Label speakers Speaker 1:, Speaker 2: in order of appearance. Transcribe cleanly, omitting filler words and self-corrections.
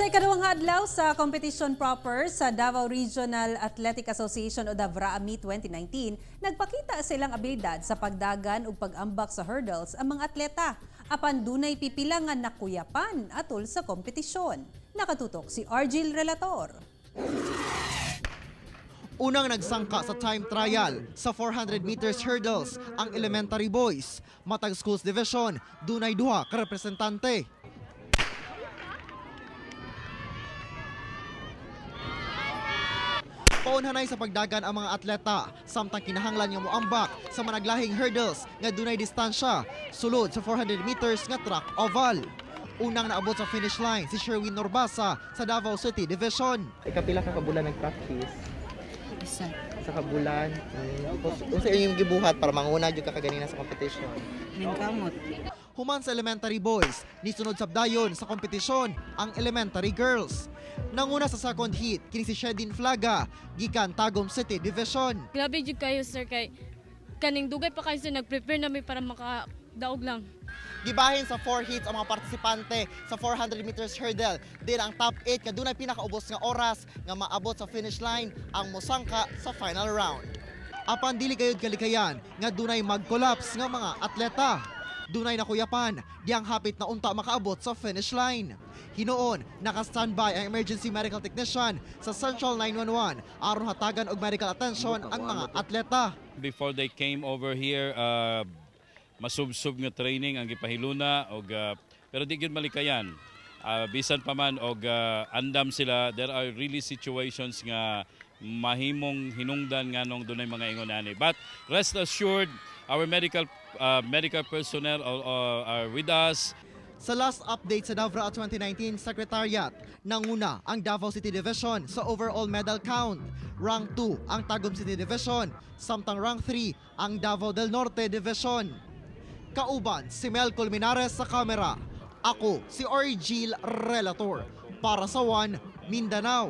Speaker 1: Sa ikaduhang adlaw sa competition proper sa Davao Regional Athletic Association o DAVRAA Meet 2019, nagpakita sa ilang abilidad sa pagdagan ug pag-ambak sa hurdles ang mga atleta. Apan dunay pipila nga nakuyapan atol sa kompetisyon. Nakatutok si Argil Relator.
Speaker 2: Unang nagsangka sa time trial sa 400 meters hurdles ang elementary boys. Matag Schools Division, dunay duha ka representante. Paunhanay sa pagdagan ang mga atleta samtang kinahanglan nga moambak sa managlahing hurdles nga dunay distansya sulod sa 400 meters nga track oval. Unang naabot sa finish line si Sherwin Norbasa sa Davao City Division.
Speaker 3: Ikapila ka kabulan nag-practice?
Speaker 4: Isa.
Speaker 3: Sa kabulan. Tapos, unsa inyong gibuhat para manguna jud ka kaganina sa competition?
Speaker 4: Ningkamot.
Speaker 2: Human sa elementary boys, nisunod sabdayon sa kompetisyon ang elementary girls. Nanguna sa second heat kini si Shedin Flaga gikan Tagum City Division.
Speaker 5: Grabe jud kayo, sir, kay kaning dugay pa kayo, sir, nag-prepare nami para makadaog lang.
Speaker 2: Gibahin sa 4 heats ang mga partisipante sa 400 meters hurdle. Din ang top 8 kadunay pinakaubos nga oras nga maabot sa finish line ang mosangka sa final round. Apan dili kayod kalikayan nga dunay mag-collapse nga mga atleta. Dunay nakuyapan, diyang hapit na unta makaabot sa finish line. Hinuon, naka-standby ang emergency medical technician sa Central 911 aron hatagan og medical attention ang mga atleta.
Speaker 6: Before they came over here, masubsob nga training ang gipahiluna og pero di gyud malikayan. Bisan pa man og andam sila, there are really situations nga mahimong hinungdan nganong dunay mga ingon ani. But rest assured, our medical personnel are with us.
Speaker 2: Sa last update sa DAVRA 2019 Secretariat, nanguna ang Davao City Division sa overall medal count. Rank 2 ang Tagum City Division, samtang rank 3 ang Davao del Norte Division. Kauban si Mel Colmenares sa kamera. Ako si Orgil Relator para sa One Mindanao.